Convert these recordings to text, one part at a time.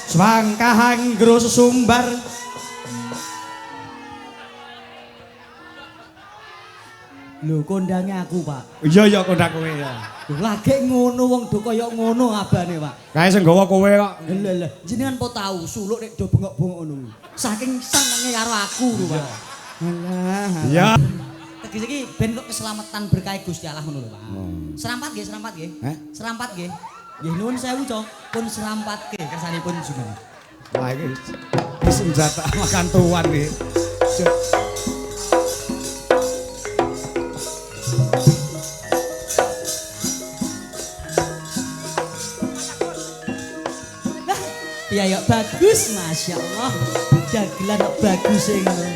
Swangkah anggro sesumbar. Lho kondange aku, Pak. Iya iya kondang kowe ya. Lho lagi ngono wong do kaya ngono abane, Pak. Kae sing nggawa kowe kok. Lha lha jenengan po tau suluk nek do bengok-bengok ngono kuwi. Saking senenge karo aku lho, Pak. Alah. Iya. Tegese iki ben kok keselamatan berkah Gusti Allah ngono lho, Pak. Serampat nggih, serampat nggih. Heh? Serampat nggih. Nggih nuwun sewu, Cok. Pun serampatke kersanipun jenengan. Wah iki senjata makan tuan iki. Piye ya bagus, Masya Allah. Dagelan kok bagus e ngono.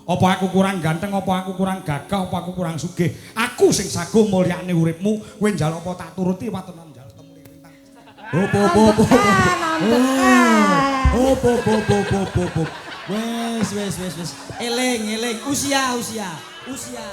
Apa aku kurang ganteng, apa aku kurang gagah, apa aku kurang sugih? Aku sing sago mulyakne uripmu, kowe njaluk apa tak turuti watenan njaluk temu lintang. Opo opo opo. Opo opo opo opo opo. Wes wes wes wes. Eling eling usia usia usia.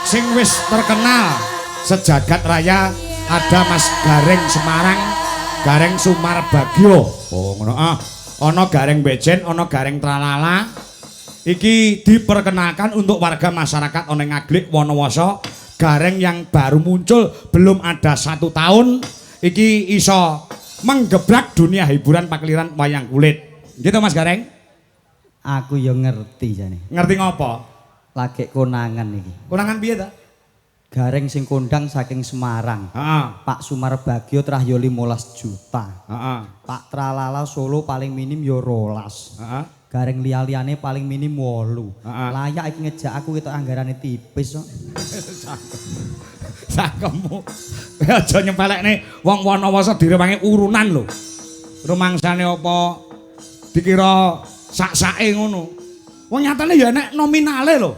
Sing wis terkenal sejagat raya ada Mas Gareng Semarang, Gareng Sumarbagio. Oh ngono ah. Ana Gareng Bejen, ana Gareng Tralala. Iki diperkenalkan untuk warga masyarakat ana ing Ngaglik Wonowoso. Gareng yang baru muncul belum ada 1 tahun iki iso menggebrak dunia hiburan pakeliran wayang kulit. Gitu Mas Gareng? Aku ya ngerti jane. Ngerti ngopo? Lagi konangan iki. Konangan piye ta? Gareng sing kondang saking Semarang. Heeh. Pak Sumarbagio trah yo 15 juta. Heeh. Pak Tralala Solo paling minim yo 12. Heeh. Gareng liya-liyane paling minim 8. Heeh. Layak iki ngejak aku ketok anggarane tipis kok. Cangkemmu. Aja nyempelekne wong Wonowoso direwangi urunan lho. Rumangsane apa dikira sak-sake ngono. Wong nyatane ya enek nominale lho.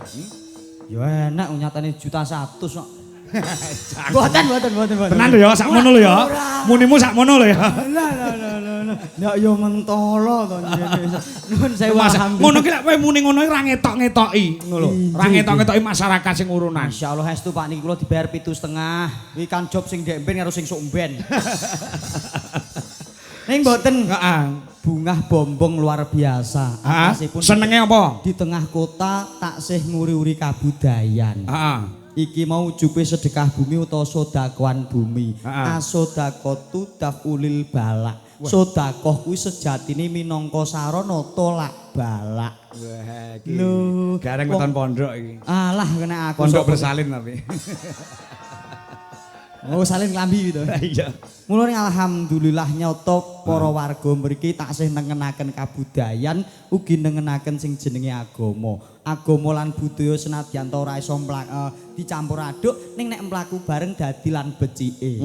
Ya enak nyatane 1.100.000 kok. Mboten mboten mboten mboten. Tenan lho ya sakmono lho ya. Munimu sakmono lho ya. Lah lah lah lah. Ndak yo mentolo to ngene. Nuwun sewu alhamdulillah. Ngono ki lek kowe muni ngono ora ngetok-ngetoki ngono lho. Ora ngetok-ngetoki masyarakat sing urunan. Insyaallah estu Pak niki kula dibayar 7,5. Kuwi kan job sing ndek mben karo sing sok mben. Ning mboten. Heeh. Bungah bombong luar biasa. Atasipun senenge apa? Di tengah kota taksih nguri-uri kabudayan. Heeh. Iki mau jupe sedekah bumi utawa sedekahan bumi. Asodaqatu dafulil balak. Sedekah kuwi sejatine minangka sarana tolak balak. Wah iki. Gareng weton pondok iki. Alah kena aku. Pondok bersalin tapi. Oh salin klambi gitu. Iya. Mulane alhamdulillah nyata para warga mriki taksih nengenaken kabudayan ugi nengenaken sing jenenge agama. Agama lan budaya senadyan ta ora iso dicampur aduk ning nek mlaku bareng dadi lan becike.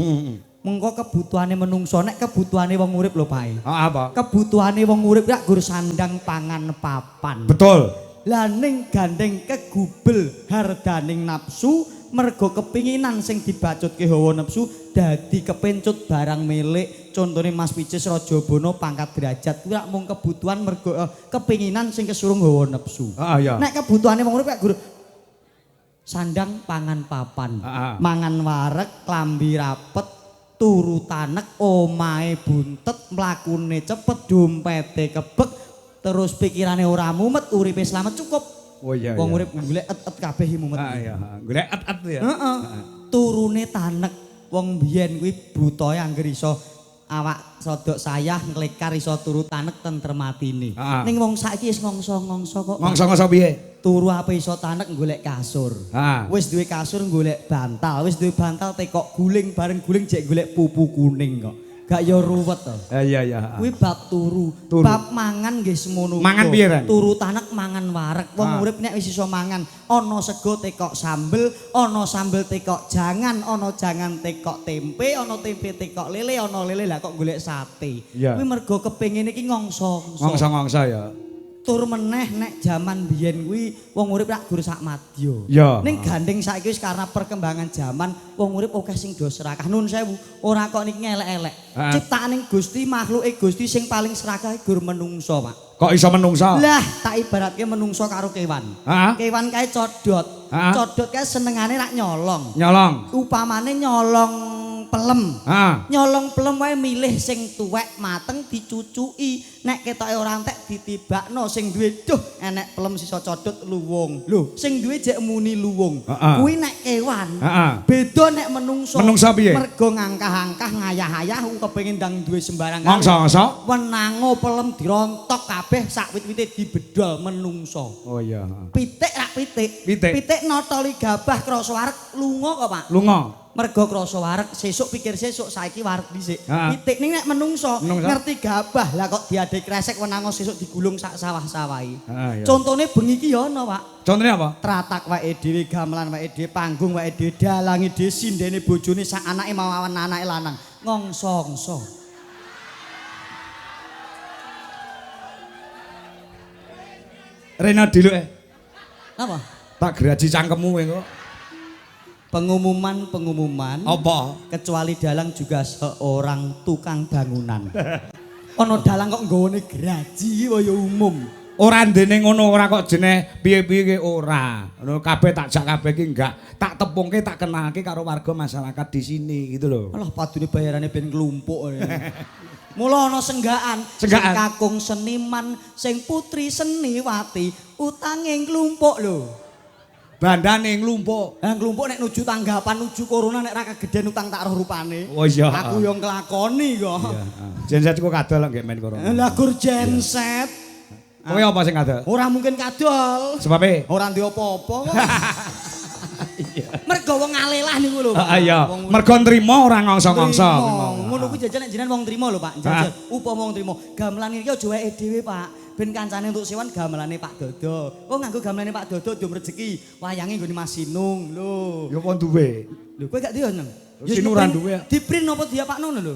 Mengko kebutuhane menungso nek kebutuhane wong urip lho Pak. Heeh apa? Kebutuhane wong urip rak gur sandang pangan papan. Betul. Lah ning gandeng kegubel hardaning nafsu mergo kepinginan sing dibacutke hawa nafsu dadi kepencut barang milik. Contone Mas Picis Raja Bono pangkat derajat kuwi rak mung kebutuhan mergo kepinginan sing kesurung hawa nafsu. Heeh iya. Nek kebutuhane wong urip rak gur sandang pangan papan. Mangan wareg, klambi rapet, turu tanek, omahe buntet, mlakune cepet, dompete kebek, terus pikirane ora mumet, uripe slamet cukup. Oh iya. Wong urip golek et-et kabeh mumet. Ah iya, golek et-et ya. Heeh. Turune tanek. Wong biyen kuwi butoe angger iso awak sodok sayah nglekar iso turu tanek tentrem atine. Ning wong saiki wis ngongso-ngongso kok. Ngongso-ngongso piye? Turu ape iso tanek golek kasur. Wis duwe kasur golek bantal, wis duwe bantal tekok guling, bareng guling jek golek pupu kuning kok. Gak ya ruwet to. Iya iya. Kuwi bab turu. Bab mangan nggih semono. Mangan piye, Ren? Turu tanek mangan wareg. Wong urip nek wis iso mangan, ana sego tekok sambel, ana sambel tekok jangan, ana jangan tekok tempe, ana tempe tekok lele, ana lele lah kok golek sate. Kuwi mergo kepengine iki ngongso-ngongso. Ngongso-ngongso ya. Tur meneh nek jaman biyen kuwi wong urip rak gur sak madya. Ning gandeng saiki wis karena perkembangan jaman wong urip akeh sing do serakah. Nun sewu, ora kok niki ngelek-elek. Ciptaaning Gusti, makhluke Gusti sing paling serakah gur menungso, Pak. Kok iso menungso? Lah, tak ibaratke menungso karo kewan. Kewan kae codot. Codot kae senengane rak nyolong. Nyolong. Upamane nyolong pelem. Nyolong pelem wae milih sing tuwek mateng dicucuki. Nek ketoke ora entek ditibakno sing duwe. Duh, enek pelem sisa codot luwung. Lho, sing duwe jek muni luwung. Kuwi nek kewan. Beda nek menungso. Menungso piye? Mergo ngangkah-angkah ngayah-ayah kepengin ndang duwe sembarang. Mangsa-mangsa wenango pelem dirontok kabeh sak wit-wite dibedol menungso. Oh iya. Pitik rak pitik. Pitik notoli gabah krasa wareg lunga kok, Pak. Lunga. Mergo krasa wareg, sesuk pikir sesuk, saiki wareg dhisik. Pitik ning nek menungso ngerti gabah, lah kok diadek kresek wenango sesuk digulung sak sawah-sawahi. Contone bengi iki ya ana, Pak. Contone apa? Tratak wae dhewe, gamelan wae dhewe, panggung wae dhewe, dalange dhewe, sindene bojone sak anake mawawan anake lanang. Ngongso-ngongso. Rena diluk. Napa? Tak geraji cangkemmu kowe kok. Pengumuman-pengumuman. Apa? Kecuali dalang juga seorang tukang bangunan. Ana dalang kok nggone geraji kaya umum. Ora ndene ngono, ora kok jeneh piye-piye ora. Ngono kabeh tak jak kabeh iki enggak. Tak tepungke, tak kenalke karo warga masyarakat di sini gitu lho. Alah padune bayarane ben nglumpuk. Mula ana senggaan, sing kakung seniman, sing putri seniwati, utange nglumpuk lho. Bandane nglumpuk. Lah nglumpuk nek nuju tanggapan nuju corona nek ra kegeden utang tak roh rupane. Oh iya. Aku yo nglakoni kok. Iya. Genset ku kadol nggih men corona. Lah gur genset. Kowe apa sing kadol? Ora mungkin kadol. Sebabe? Ora ndek apa-apa kok. Iya. Mergo wong ngalelah niku lho. Heeh iya. Mergo nrimo ora ngongso-ngongso. Ngono kuwi jajal nek jenengan wong trimo lho Pak. Jajal upama wong trimo. Gamelan iki aja wae dhewe Pak. Ben kancane untuk sewan gamelane Pak Dodo. Oh nganggo gamelane Pak Dodo dum rejeki. Wayange nggone Mas Sinung lho. Ya apa duwe? Lho kowe gak duwe nang? Ya Sinung ora duwe. Diprint apa diapakno ngono lho?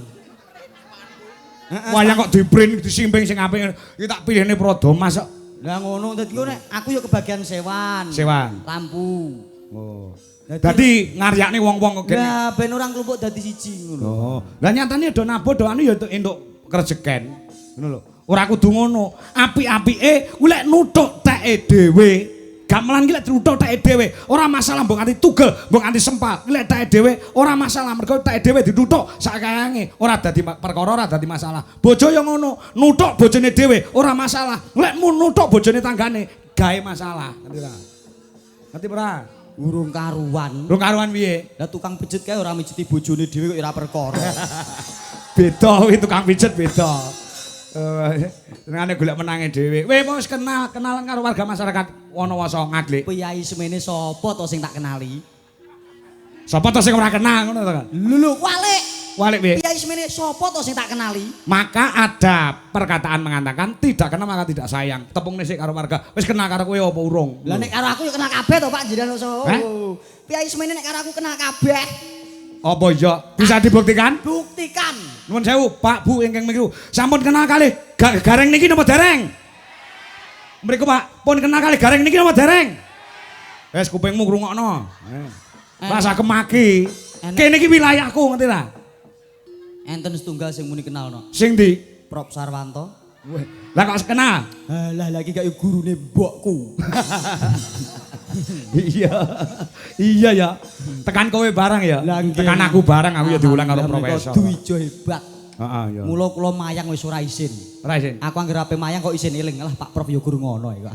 Wayang kok diprint disimping sing apik. Iki tak pilihne Prodo Mas kok. Lah ngono dadi nek aku ya kebagian sewan. Sewan. Lampu. Oh. Dadi ngaryakne wong-wong kok. Lah ben ora nglumpuk dadi siji ngono. Oh. Lah nyatane do nabuh do anu ya entuk krejeken. Ngono lho. Ora kudu ngono. Apik-apike kuwi lek nuthuk teke dhewe. Gamelan ki lek nuthuk teke dhewe, ora masalah mbok nganti tugel, mbok nganti sempal. Lek teke dhewe ora masalah mergo teke dhewe dituthuk sak kayange, ora dadi perkara, ora dadi masalah. Bojo yo ngono, nuthuk bojone dhewe ora masalah. Lek mu nuthuk bojone tanggane gawe masalah. Ngerti ora? Ngerti ora? Urung karuan. Urung karuan piye? Lah tukang pijet kae ora mijeti bojone dhewe kok ora perkara. Beda kuwi tukang pijet beda. Senengane golek menange dhewe. Kowe wis kenal, kenalan karo warga masyarakat Wonowoso Ngaglik. Piyai semene sapa to sing tak kenali? Sapa to sing ora kenal ngono to kan? Lho lho, walik. Walik piye? Piyai semene sapa to sing tak kenali? Maka ada perkataan mengatakan tidak kenal maka tidak sayang. Tepungne sik karo warga. Wis kenal karo kowe apa urung? Lah nek karo aku ya kenal kabeh to Pak jenengan iso. Piyai semene nek karo aku kenal kabeh. Apa iya? Bisa dibuktikan? Buktikan. Nuwun sewu, Pak Bu ingkang mriku. Sampun kenal kalih Gareng niki napa dereng? Mriku Pak, pun kenal kalih Gareng niki napa dereng? Wes kupingmu ngrungokno. Rasa kemaki. Kene iki wilayahku ngerti ta? Enten setunggal sing muni kenal no. Sing ndi? Prof Sarwanto. Lah kok kenal? Lah lagi gak gurune mbokku. Iya. Iya ya. Tekan kowe barang ya. Tekan aku barang aku ya diulang karo profesor. Dwijo hebat. Heeh ya. Mula kula mayang wis ora isin. Ora isin. Aku anggere ape mayang kok isin eling. Lah Pak Prof ya guru ngono kok.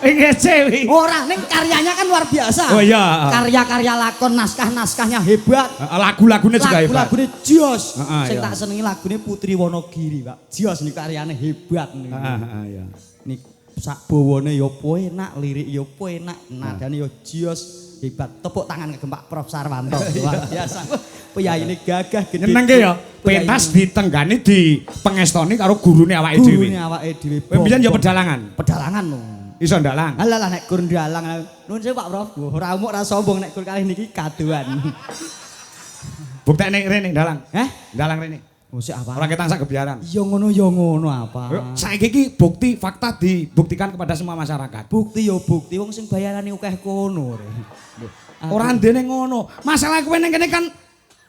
Ngece wi. Ora ning karyanya kan luar biasa. Oh iya. Karya-karya lakon naskah-naskahnya hebat. Lagu-lagune juga hebat. Lagu-lagune jos. Sing tak senengi lagune Putri Wonogiri, Pak. Jos niku karyane hebat niku. Heeh, iya. Niku sak bawane ya enak, lirik ya enak, nadane ya jos, hebat. Tepuk tangan kagem Pak Prof Sarwanto. Luar biasa. Piyayine gagah gede. Nyenengke ya. Pentas ditenggani di pengestoni karo gurune awake dhewe. Gurune awake dhewe. Kowe mbiyen ya pedalangan. Pedalangan lho. Iso ndalang. Alah lah nek gur ndalang. Nuwun sewu Pak Prof. Ora umuk ora sombong nek gur kalih niki kadoan. Buktekne rene ndalang. Heh? Ndalang rene. Musik apa? Ora ketang sak gebiaran. Ya ngono ya ngono apa? Saiki iki bukti fakta dibuktikan kepada semua masyarakat. Bukti ya bukti wong sing bayarane akeh kono. Ora ndene ngono. Masalah kowe ning kene kan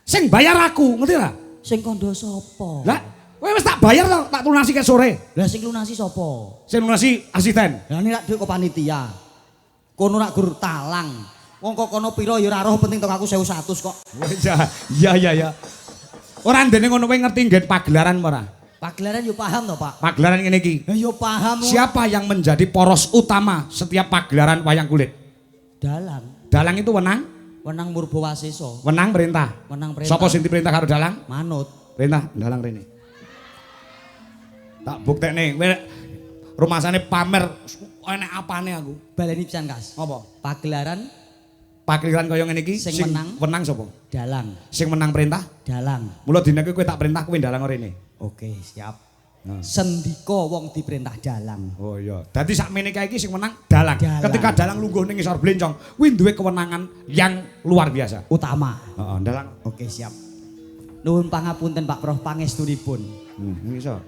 sing bayar aku, ngerti ora? Sing kandha sapa? Lah, kowe wis tak bayar to, tak lunasi ke sore. Lah sing lunasi sapa? Sing lunasi asisten. Lah nek dhuwit kok panitia. Kono rak gur talang. Wong kok kono pira ya ora roh penting tok aku 1100 kok. Iya iya iya. Ora ndene ngono kowe ngerti nggen pagelaran ora? Pagelaran yo paham to, Pak. Pagelaran ngene iki. Ya yo paham. Siapa yang menjadi poros utama setiap pagelaran wayang kulit? Dalang. Dalang itu wenang? Wenang Murbawasesa. Wenang perintah. Wenang perintah. Sapa sing diperintah karo dalang? Manut. Perintah dalang rene. Tak buktekne kowe rumasane pamer enek apane aku. Baleni pisan, Kas. Apa? Pagelaran Pagelaran kaya ngene iki sing menang wenang sapa? Dalang. Sing menang perintah? Dalang. Mula dina kuwi kowe tak perintah kowe dalang rene. Oke, siap. Nah. Sendika wong diperintah dalang. Oh iya. Dadi sakmene kae iki sing menang dalang. Dalang. Ketika dalang lungguh ning ngisor blencong, kuwi duwe kewenangan yang luar biasa. Utama. Heeh, dalang. Oke, siap. Nuwun pangapunten Pak Prof pangestunipun. Iso.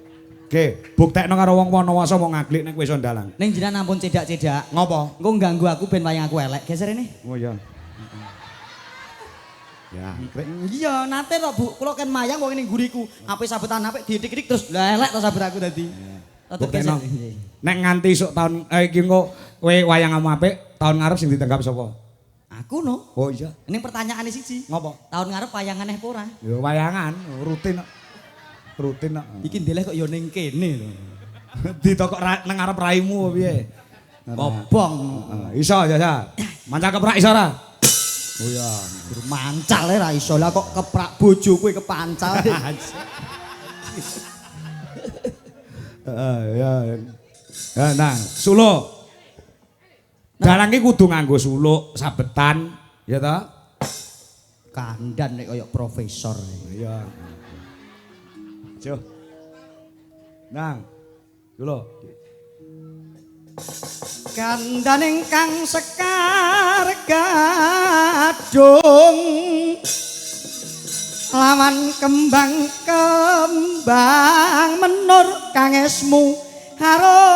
Oke, buktekno karo wong Wonowoso mau ngaglik nek kowe iso ndalang. Ning jenengan ampun cedak-cedak. Ngopo? Engko ganggu aku ben wayang aku elek. Geser rene. Oh iya. Ya, iya, nate to Bu, kula ken mayang wong ning nguriku. Ape sabetan apik diidik-idik terus lah elek to sabet aku dadi. Buktekno. Nek nganti esuk taun iki engko kowe wayangamu apik, taun ngarep sing ditenggap sapa? Aku no. Oh iya. Ning pertanyaane siji. Ngopo? Taun ngarep wayangan neh apa ora? Ya wayangan, rutin kok. Rutin kok. Iki ndeleh kok ya ning kene lho. Ditokok nang ngarep raimu apa piye? Kobong. Iso ya, ya. Mancal keprak iso ora? Oh iya, mancal ora iso lah kok keprak bojo kowe kepancal. Heeh, ya. Ya nah, suluk. Dalang iki kudu nganggo suluk, sabetan, ya ta? Kandan nek kaya profesor. Iya. Yo. Nang. Suluk. Kandan ingkang sekar gadung lawan kembang kembang menur kang esmu harum.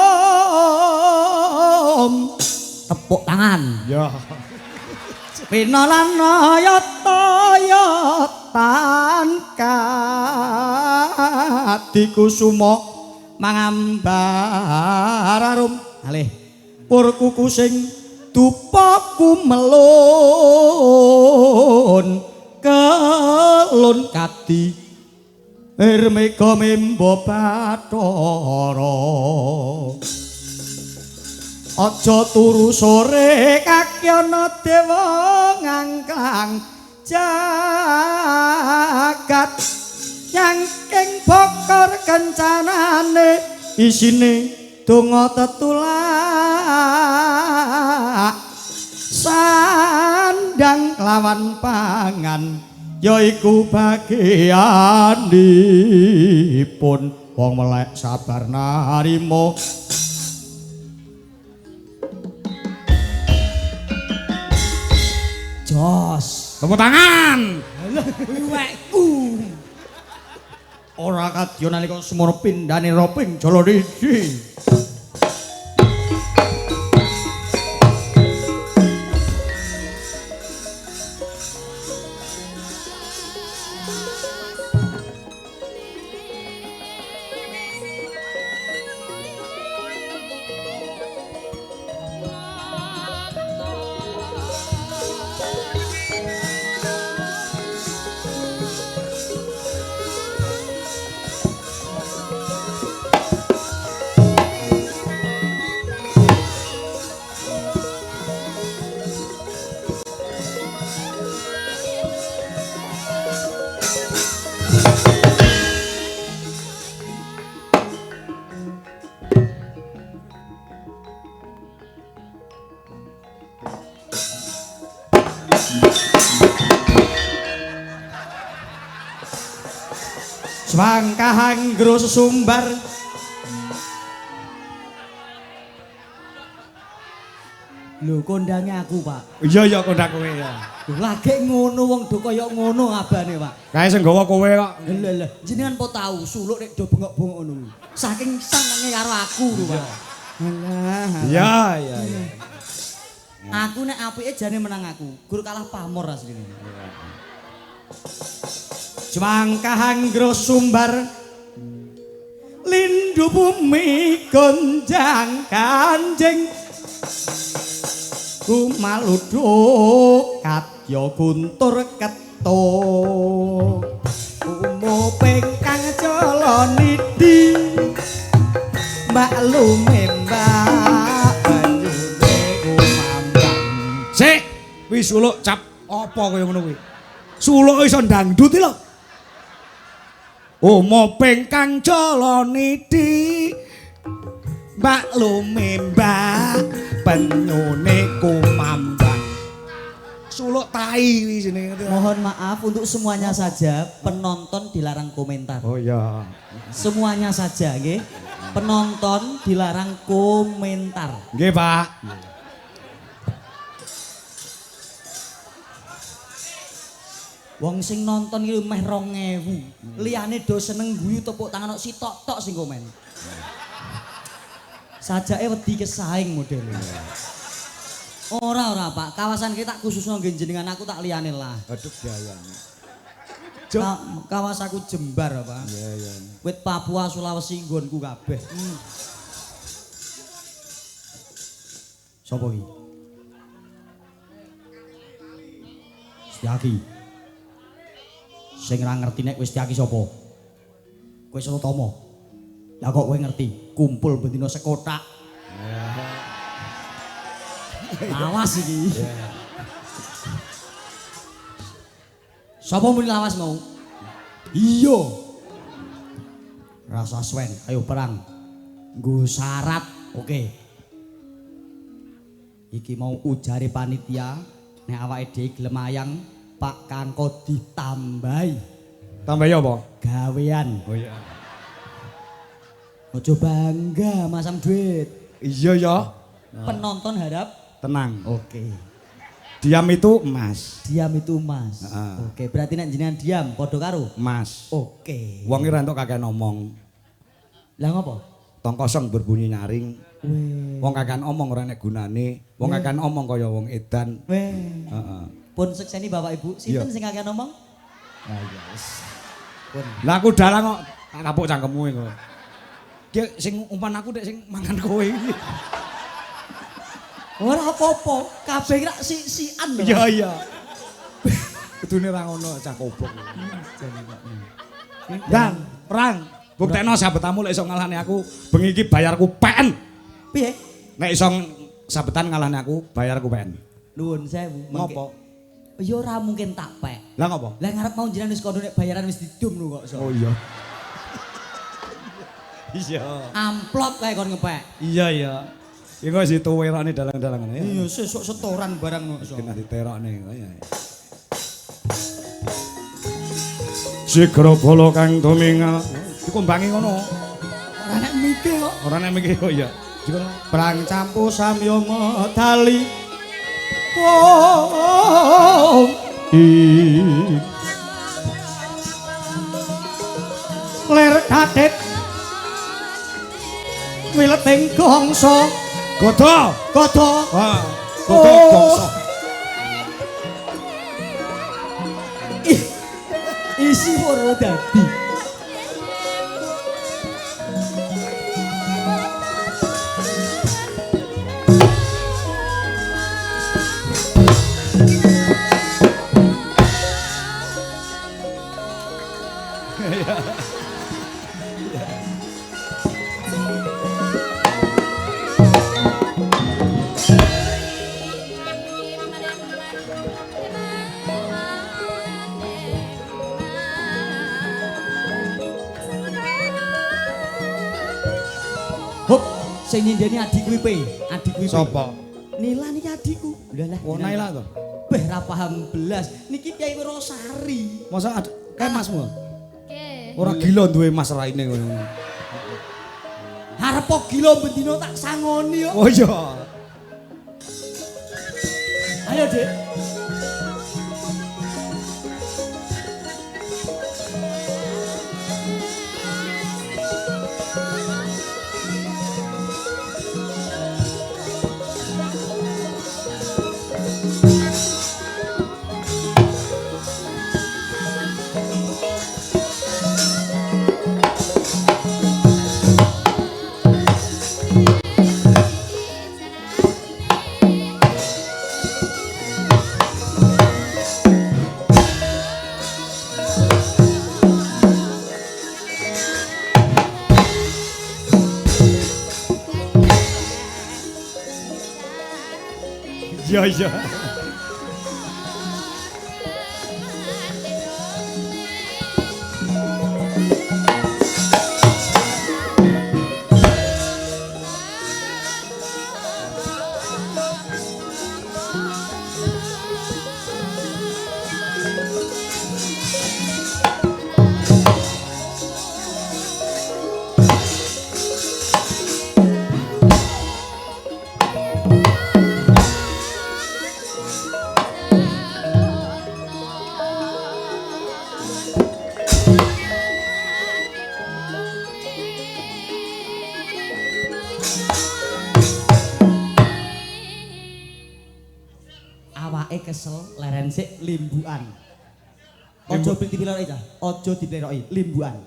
Tepuk tangan. Ya. Pinalana yata yatan kadikusuma mangambar arum. Alih pur kuku sing dupa kumelun kelun kadi ir mega memba bathara. Aja turu sore kakyana dewa ngangkang jagat nyangking bokor kencanane isine donga tetulak sandang lawan pangan yaiku bagianipun wong melek sabar narima. Jos. Tepuk tangan. Wekku. Ora kadya nalika semono pindhane roping Jalanidhi. Swangkah anggro sesumbar Lho kondange aku, Pak. Iya iya kondang kowe ya. Lho lagek ngono wong do kaya ngono abane, Pak. Kae sing nggawa kowe kok. Lho lho, jenengan po tau suluk nek do bengok-bengok ngono kuwi. Saking senenge karo aku lho, Pak. Alah. Iya iya iya. Aku nek apike jane menang aku. Gur kalah pamor asline. Jwangkah anggro sumbar lindu bumi gonjang kanjeng kumaluduk kadya guntur ketuk umupe kang jala nidi maklume mbak banyune kumambang. Sik, kuwi suluk cap apa kaya ngono kuwi? Suluk iso ndangdut iki lho. Umupe kang jala nidi maklume mbak penyune kumambang. Suluk tai kuwi jenenge. Mohon maaf untuk semuanya saja, penonton dilarang komentar. Oh iya. Semuanya saja nggih. Penonton dilarang komentar. Nggih, Pak. Wong sing nonton iki meh 2000. Liyane do seneng guyu tepuk tangan kok sitok tok sing komen. Sajake wedi kesaing modele. Ora ora Pak, kawasan kita tak khususno nggih jenengan, aku tak liyane lah. Aduh gayane. Kawasaku jembar Pak. Iya iya. Wit Papua Sulawesi nggonku kabeh. Sopo iki? Setyaki. Sing ora ngerti nek wis Setyaki sapa? Kowe Sutomo. Lah kok kowe ngerti? Kumpul bendina sekotak. Lawas iki. Sapa muni lawas mau? Iya. Rasa swen, ayo perang. Nggo syarat, oke. Iki mau ujare panitia nek awake dhewe gelem ayang Pak Kangko ditambahi. Tambahi apa? Gawean. Oh iya. Aja bangga masam duit. Iya ya. Penonton harap tenang. Oke. Diam itu emas. Diam itu emas. Oke, berarti nek jenengan diam padha karo emas. Oke. Wong iki ra entuk kakean omong. Lah ngopo? Tong kosong berbunyi nyaring. Weh. Wong kakean omong ora nek gunane. Wong kakean omong kaya wong edan. Weh. Heeh. Pun sekseni Bapak Ibu, sinten sing kakean omong? Ah iya wis. Pun. Lah aku dalang kok tak tapuk cangkemmu iku. Ki sing umpan aku nek sing mangan kowe iki. Ora apa-apa, kabeh rak sik-sikan lho. Iya iya. Kudune ra ngono cah goblok. Dan perang, buktekno sabetamu lek iso ngalahne aku, bengi iki bayarku PN. Piye? Nek iso sabetan ngalahne aku, bayarku PN. Nuwun sewu. Ngopo? Ya ora mungkin tak pek. Lah ngopo? Lah ngarep mau jenengan wis kono nek bayaran wis didum lho kok iso. Oh iya. Iya. Amplop kae kon ngepek. Iya iya. Iku wis dituwerane dalang-dalangan ya. Iya sesuk setoran barang kok iso. Kena diterokne ya. Sigra bala kang tumingal dikumbangi ngono. Ora nek mikir kok. Ora nek mikir kok ya. Perang campuh samya medali. Oh. Ler kadet wileting gongso. Godho, godho. Ha, godho gongso. Isi ora dadi. Hop, sing nyindeni adikku iki, adikku iki. Sapa? Nila niki adikku. Lah lah. Oh, Naila to? Beh ra paham belas. Niki Kyai Wirosari. Masa kae masmu? Nggih. Ora gila duwe mas raine ngono. Arepa gila bendina tak sangoni kok. Oh iya. Ayo, Dik. Iya iya. Awake kesel leren sik limbukan. Aja dipleroki cah, aja dipleroki, limbukan.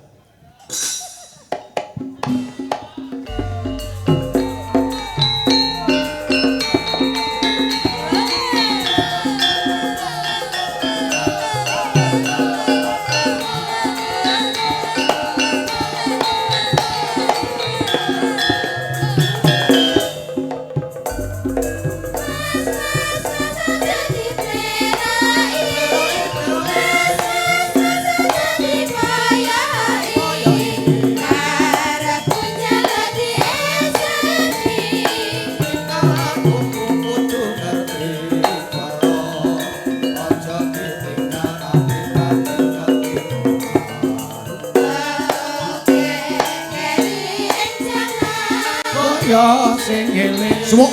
Ya sing eling suwuk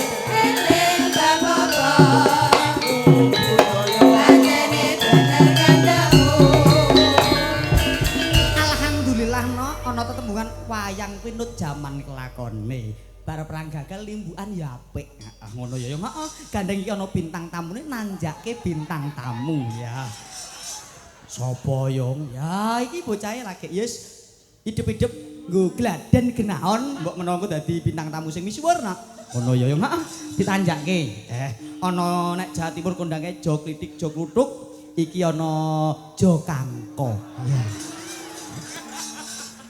Alhamdulillah no ana tetembungan wayang kuwi nut jaman kelakone. Bar perang gagal limbukan ya apik. Heeh ngono ya ya heeh. Gandeng iki ana bintang tamune nanjake bintang tamu ya. Sapa yong? Ya iki bocahe lagi yes hidup-hidup nggo gladen genaon mbok menawa engko dadi bintang tamu sing misuwur nak. Ngono ya ya heeh ditanjake. Ana nek Jawa Timur kondange Jo Klitik Jo Kluthuk, iki ana Jo Kangko. Ya.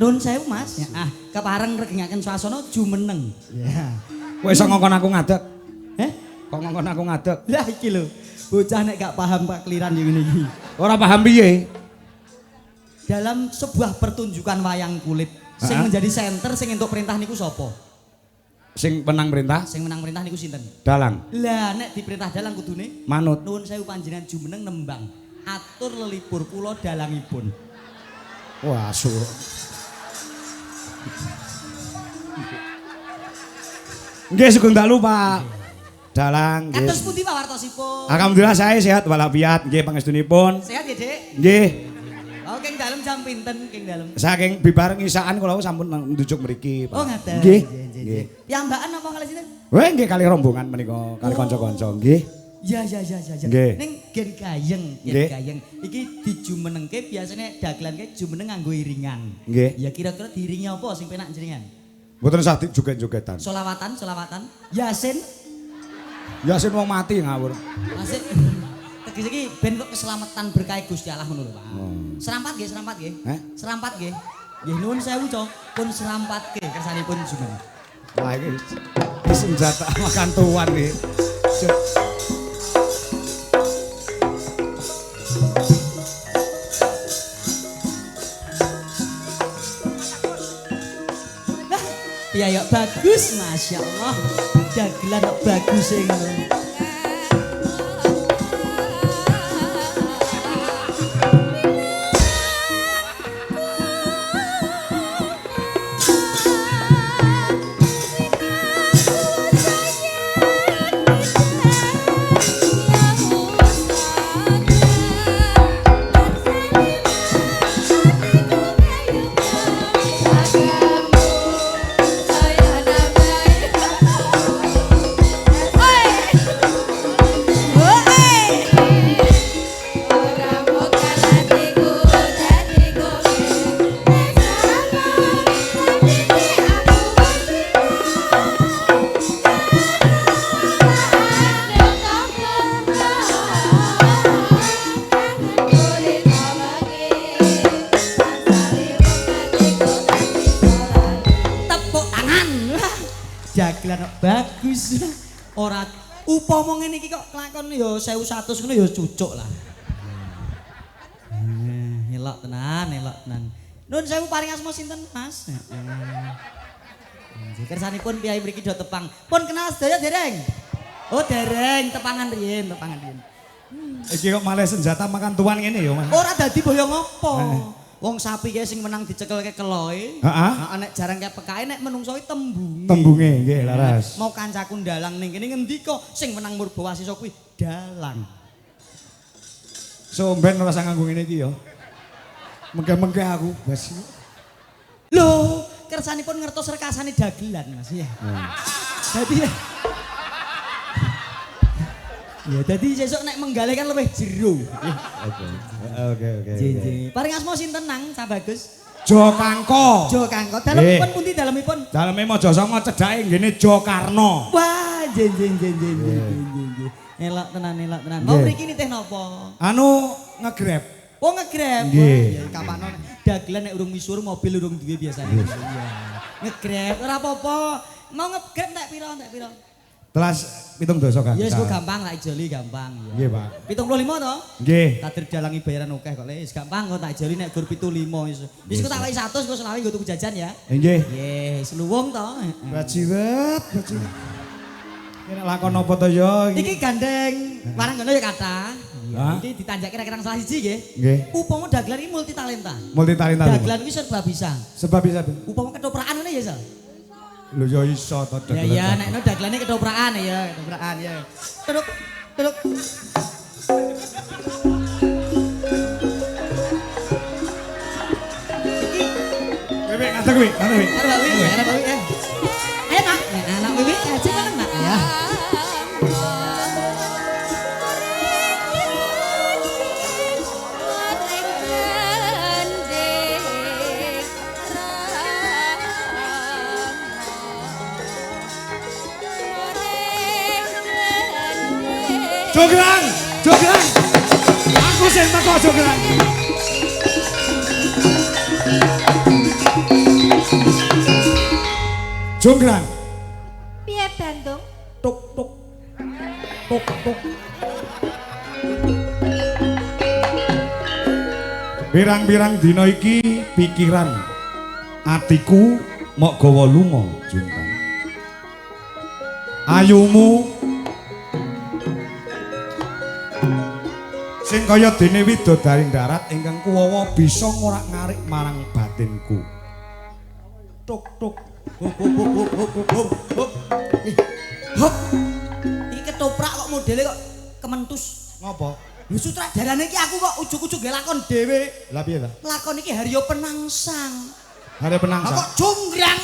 Nun sewu Mas. Ya, kepareng regengaken swasana jumeneng. Ya. Kowe iso ngongkon aku ngadeg? Heh? Kok ngongkon aku ngadeg? Lah iki lho, bocah nek gak paham pakliran yo ngene iki. Ora paham piye? Dalam sebuah pertunjukan wayang kulit sing menjadi center sing entuk perintah niku sapa? Sing menang perintah? Sing menang perintah niku sinten? Dalang. Lah nek diperintah dalang kudune manut. Nuwun sewu panjenengan jumeneng nembang. Atur lelipur kula dalangipun. Wah, asu. Nggih sugeng dalu Pak. Dalang nggih. Kados pundi Pak wartosipun? Alhamdulillah saya sehat walafiat nggih pangestunipun. Sehat nggih, Dik? Nggih. Oh, keng dalem jam pinten keng dalem? Saking bibar ngisaan kula sampun ndujuk mriki, Pak. Oh, ngaten. Nggih. Nggih. Piyambakan napa kalih sinten? Weh nggih kalih rombongan menika, kalih kanca-kanca nggih. Ya ya ya ya. Ning gen gayeng, gen gayeng. Iki dijumenengke biasane dagelan ke jumeneng nganggo iringan. Nggih. Ya kira-kira diiringi apa sing penak jenengan? Mboten sah joget-jogetan. Solawatan, solawatan. Yasin. Yasin wong mati ngawur. Masih tegese iki ben kok keselamatan berkah Gusti Allah ngono lho, Pak. Serampat nggih, serampat nggih. Serampat nggih. Nggih nuwun sewu, Cok. Pun serampatke kersanipun jumeneng. Wah iki senjata makan tuan iki. Ya ya bagus, Masya Allah. Dagelan kok bagus e ngono. Dagelan bagus. Ora upama ngene iki kok kelakon ya 1100 ngono ya cucuk lah. Elok tenan, elok tenan. Nun sewu paring asma sinten, Mas? Heeh. Kersanipun piyai mriki do tepang. Pun kenal sedaya dereng? Oh, dereng, tepangan riyin, tepangan riyin. Iki kok malah senjata makan tuan ngene ya, Mas. Ora dadi boyo ngopo. Wong sapi kae sing menang dicekelke keloe. Heeh. Nek jarang kae pekake nek menungso iki tembunge. Tembunge nggih, laras. Mau kancaku ndalang ning kene ngendika sing menang Murbawasisa kuwi dalang. Somben ora usah nganggo ngene iki ya. Mengke-mengke aku bas. Lho, kersanipun ngertos rekasane dagelan, Mas ya. Dadi ya dadi sesuk nek menggalih kan luwih jero. Oke. Oke, oke. Nggih. Paring asma sinten nang Cah Bagus? Jo Kangko. Jo Kangko. Dalemipun pundi dalemipun? Daleme Mojosongo cedhake nggene Jokarno. Wah, nggih nggih nggih nggih nggih. Elok tenan, elok tenan. Mau mriki nitih napa? Anu ngegrab. Oh ngegrab. Nggih. Kapano dagelan nek urung misuwur mobil urung duwe biasane. Iya. Ngegrab ora apa-apa. Mau ngegrab nek pira nek pira? Telas 7 dasa kan. Ya wis kok gampang tak ijoli gampang ya. Nggih, Pak. 75 to? Nggih. Kader dalangi bayaran akeh kok le. Wis gampang kok tak ijoli nek gur 75 wis. Wis kok tak wei 100 kok selawe nggo tuku jajan ya. Nggih. Nggih, seluwung to. Bajiwet, bajiwet. Nek lakon apa to ya iki? Iki gandeng waranggono ya kathah. Iki ditanjak kira-kira salah siji nggih. Nggih. Upama dagelan iki multi talenta. Multi talenta. Dagelan iki serba bisa. Serba bisa. Upama ketoprakan ngene ya, Sal? Lho ya iso to dagelan. Ya ya nek dagelane ketoprakan ya, ketoprakan ya. Teruk teruk. Iki Wiwi ngadeg wi, ngadeg wi. Karo Mbak Wiwi, karo Mbak Wiwi. Ayo nak, anak Wiwi aja kan nak ya. Jograng, jograng. Aku sing teko jograng. Jograng. Piye Bandung? Tuk tuk. Tuk tuk. Pirang-pirang dina iki pikiran atiku mok gawa lunga Jograng. Ayumu sing kaya dene widodaring darat ingkang kuwawa bisa ngorak-ngarik marang batinku. Tuk tuk. Hop hop hop hop hop hop. Hop. Iki ketoprak kok modele kok kementus. Ngopo? Lho sutradarane iki aku kok ujug-ujug gawe lakon dhewe. Lah piye ta? Lakon iki Haryo Penangsang. Haryo Penangsang. Lah kok jonggrang.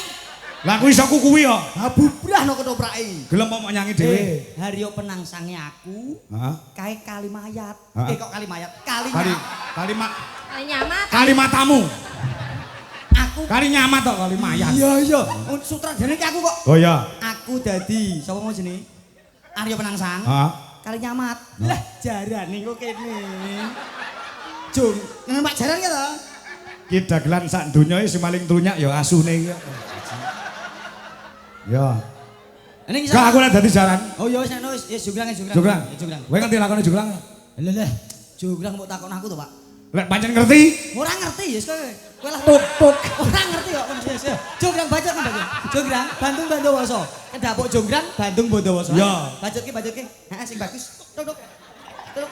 Lah kuwi iso kuwi ya. Ha bubrah no ketoprake. Gelem kok nyanyi dhewe. Haryo Penangsange aku. Heeh. Kae Kalimayat. Eh kok Kalimayat? Kali Nyamat. Kalimatamu. Aku kali nyamat kok Kalimayat. Iya iya. Sutradarane iki aku kok. Oh iya. Aku dadi sapa mau jenenge? Arya Penangsang. Heeh. Kali nyamat. Lah jarane kok kene. Jung, numpak jaran ki to? Ki dagelan sak donya iki sing paling trunyak ya asune iki. Ya. Ning gak aku nek dadi jaran. Oh ya wis nek wis ya jograng jograng. Jograng. Jograng. Kowe ngerti lakone jograng? Lha lha. Jograng mbok takon aku to, Pak. Lek pancen ngerti? Ora ngerti ya kowe. Kowe lah tuk tuk. Ora ngerti kok kon wis. Jograng bacot kan bacot. Jograng Bandung Bondowoso. Kedapuk jograng Bandung Bondowoso. Ya. Bacotke bacotke. Heeh sing bagus. Tuk tuk. Tuk.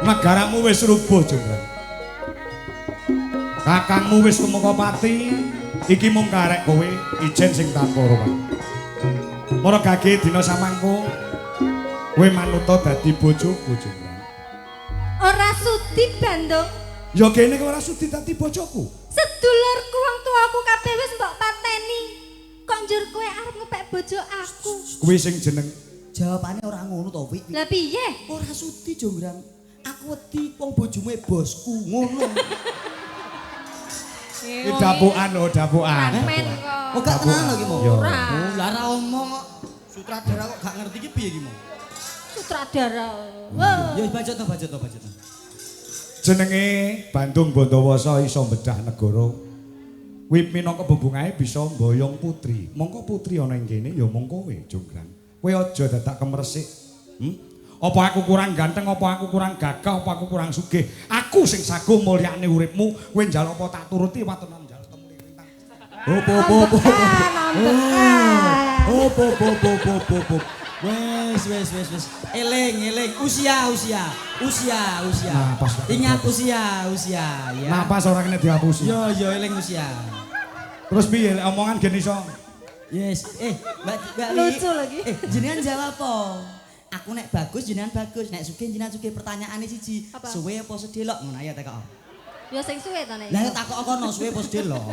Negaramu wis rubuh jograng. Kakangmu wis tumeka pati, iki mung karek kowe ijen sing tanpa ruwat. Mara gage dina samangko kowe manuta dadi bojoku Jograng. Ora sudi Bandung. Ya kene kowe ora sudi dadi bojoku. Sedulurku wong tuaku kabeh wis mbok pateni. Kok njur kowe arep ngepek bojo aku? Kuwi sing jeneng jawabane ora ngono to, Wik. Lah piye? Ora sudi Jograng. Aku wedi wong bojomu bosku ngono. Iki dapukan lho, dapukan. Oh gak tenan lho iki mau. Ora. Oh, lah ora omong kok. Sutradara kok gak ngerti iki piye iki mau. Sutradara. Ya wis bacot to, bacot to, bacot. Jenenge Bandung Bondowoso iso bedah negara. Kuwi minangka bebungahe bisa mboyong putri. Mongko putri ana ing kene ya mung kowe, Jonggrang. Kowe aja dadak kemresik. Apa aku kurang ganteng, apa aku kurang gagah, apa aku kurang sugih? Aku sing sago mulyane uripmu, kowe njaluk apa tak turuti watonan njaluk temuli lintang. Opo opo opo. Opo opo opo opo opo. Wes wes wes wes. Eling eling usia usia. Usia usia. Napas. Ingat usia usia ya. Napas ora kena dihapusi. Yo yo eling usia. Terus piye lek omongan gen iso? Yes. Mbak Mbak Li. Lucu lagi. Jenengan jawab apa? Aku nek bagus jenengan bagus, nek sugih jenengan sugih. Pertanyaane siji, apa? Suwe apa sedelok ngono ayo tekok. Ya sing suwe to nek. Lah takok kono suwe apa sedelok.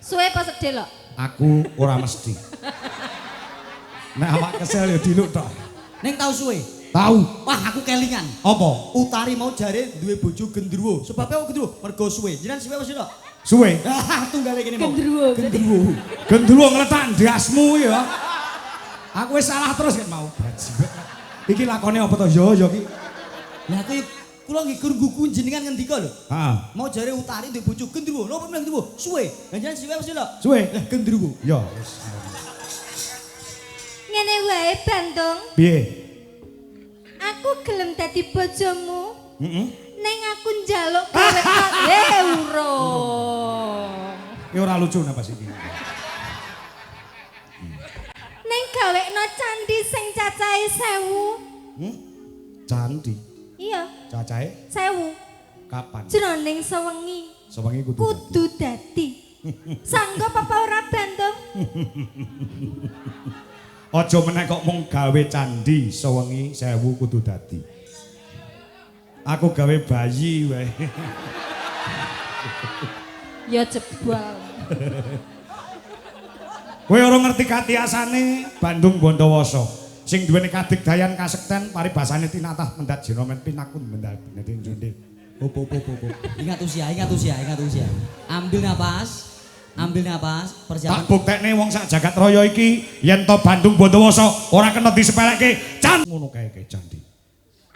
Suwe apa sedelok? Aku ora mesti. Nek awak kesel ya diluk tok. Ning tau suwe? Tau. Wah, aku kelingan. Apa? Utari mau jare duwe bojo gendruwo. Sebabe apa gendruwo? Mergo suwe. Jenengan suwe apa sedelok? Suwe. Ah, tunggale kene mau. Gendruwo. Gendruwo. Gendruwo ngletak ndasmu ya. Aku wis salah terus kan mau. Bajibet. Iki lakone apa to? Yo yo iki. Lah aku kula nggih gur nggugu jenengan ngendika lho. Heeh. Mau jare Utari duwe bojo gendruwo. Lho apa meneh gendruwo? Suwe. Lah jenengan suwe apa sedelok? Suwe. Lah gendruwo. Ya wis. Ngene wae Bandung. Piye? Aku gelem dadi bojomu. Heeh. Ning aku njaluk kowe urung. Iki ora lucu napa sih iki? Ning gawekno candi sing cacahe 1000. Candi? Iya. Cacahe? 1000. Kapan? Jroning sewengi. Sewengi kudu dadi. Sanggup apa ora Bandung? Aja meneh kok mung gawe candi sewengi 1000 kudu dadi. Aku gawe bayi wae. Ya jebol. Kowe ora ngerti katiasane Bandung Bondowoso. Sing duweni kadigdayan kasekten paribasane tinatah mendhat jenomen pinakun mendhat benete. Opo opo opo. Ingat usia, ingat usia, ingat usia. Ambil napas. Ambil napas, persiapan. Tak buktekne wong sak jagat raya iki yen to Bandung Bondowoso ora kena disepelekke. Can ngono kae kae candi.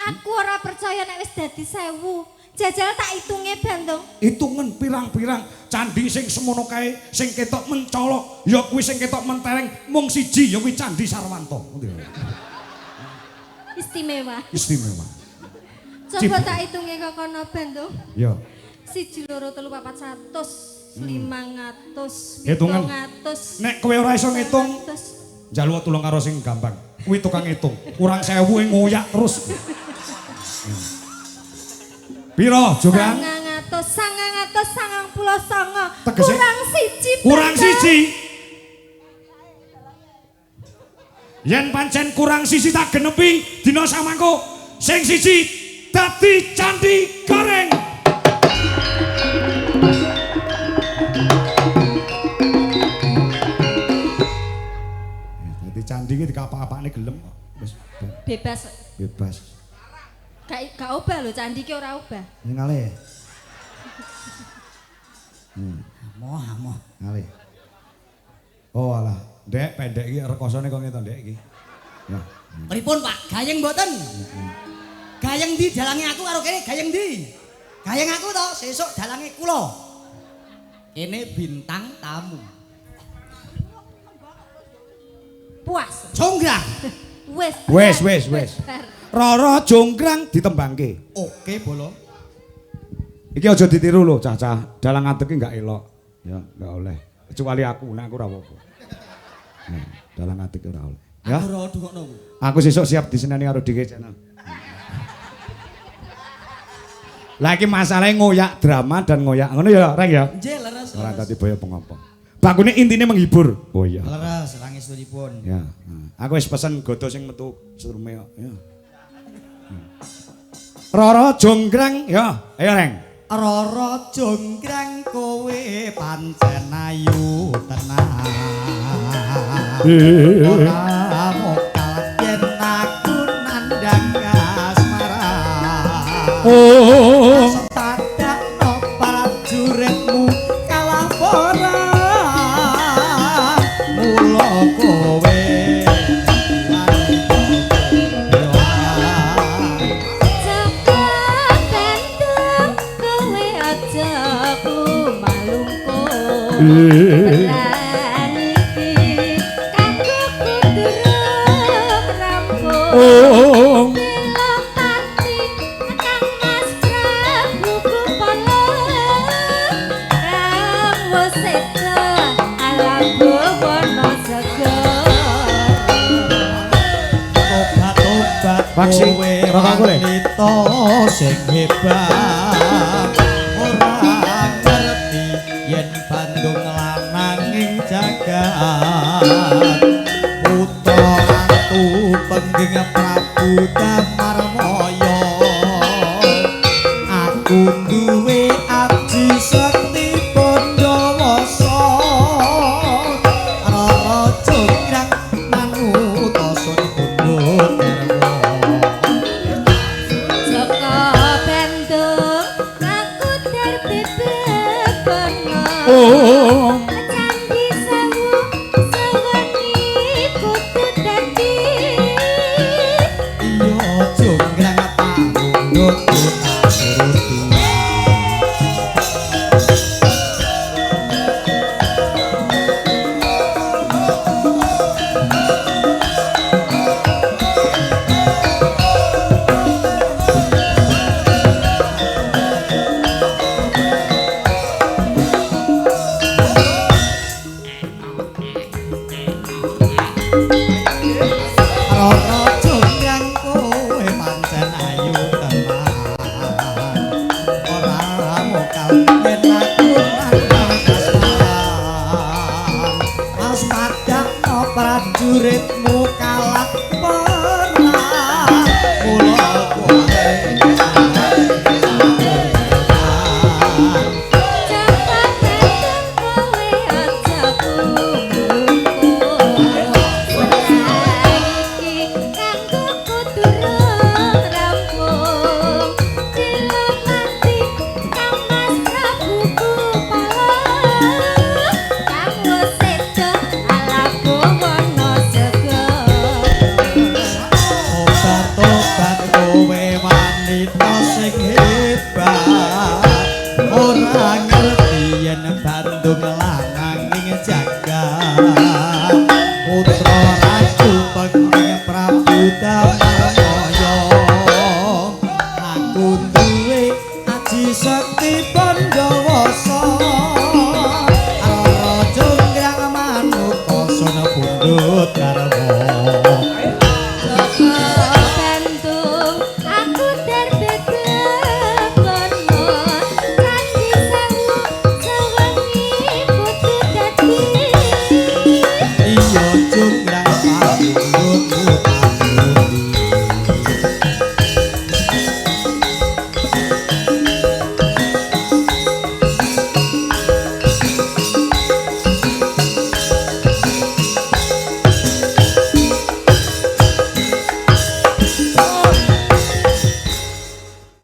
Aku ora percaya nek wis dadi 1000. Jajal tak hitunge Bandung. Hitungen pirang-pirang candi sing semono kae sing ketok mencolok ya kuwi sing ketok mentereng mung siji ya kuwi Candi Sarwanto. Istimewa. Istimewa. Coba tak hitunge kok kono Bandung. Ya. 1 2 3 4 100 500 700. Nek kowe ora iso ngitung, njaluk tulung karo sing gampang. Kuwi tukang ngitung. Kurang 1000 ngoyak terus. Piro, Jonggrang? 999. Tegese kurang siji. Kurang siji. Yen pancen kurang siji tak genepi dina samangko sing siji dadi candi goreng. Dadi candi iki dikapak-apakne gelem kok. Wis bebas. Bebas. Gak obah lho candi ki ora obah. Ngale. Amoh amoh. Ngale. Oh alah, Ndek pendek iki rekosone kok ngeto Ndek iki. Ya. Pripun Pak? Gayeng mboten? Gayeng ndi dalange aku karo kene gayeng ndi? Gayeng aku to, sesuk dalange kula. Kene bintang tamu. Puas. Jonggrang. Wes. Wes wes wes. Roro Jonggrang ditembangke. Oke, bolo. Iki aja ditiru lho, cah-cah. Dalang ngadeg iki enggak elok. Ya, enggak oleh. Kecuali aku, nek aku ora apa-apa. Nah, dalang ngadeg ora oleh. Ya. Aku ora dungokno ku. Aku sesuk siap diseneni karo DK Channel. Lah iki masalahe ngoyak drama dan ngoyak ngono ya, Reng ya? Nggih, leres. Ora dadi boyo pengopo. Bangkune intine menghibur. Oh iya. Leres langestunipun. Ya. Aku wis pesen godo sing metu setrume kok. Ya. Roro Jonggrang ya, ayo Reng. Roro Jonggrang kowe pancen ayu tenan. Ora mokal yen aku nandhang asmara. Oh. Padakno prajuritmu kalah ora. Mula kowe Coba Iki kanggo kudu rampung. Oh. Pati Kang Mas Prabu Kupala kang wis seda alam bawana segara. Tobat-tobat Vaksi, kowe rokok aku, Le. wanita sing hebat ora ngerti yen Bandung lananging jagat putra ratu pengging Prabu Damarmaya aku duwe abdi sekti Pandawasa Rara Jonggrang manut sun pundhut garwa. Joko Bandung aku terbebebana. Oh. Candi Sewu seweni kudu dadi. Iya jonggrang pamundhut tak turuti. Rara Jonggrang kowe pancen ayu tenan. Ora mokal yen aku nang kasmaran. Mas padakno prajuritmu kalah perang. Mula kowe Joko Bandung kowe aja kumpul. Saiki kanggo kudu rampung. Dilomati Kang Mas Prabu Kupala kang wis seda alam bawana segara. Obat-obat kowe wanita sing hebat ora ngerti yen Bandung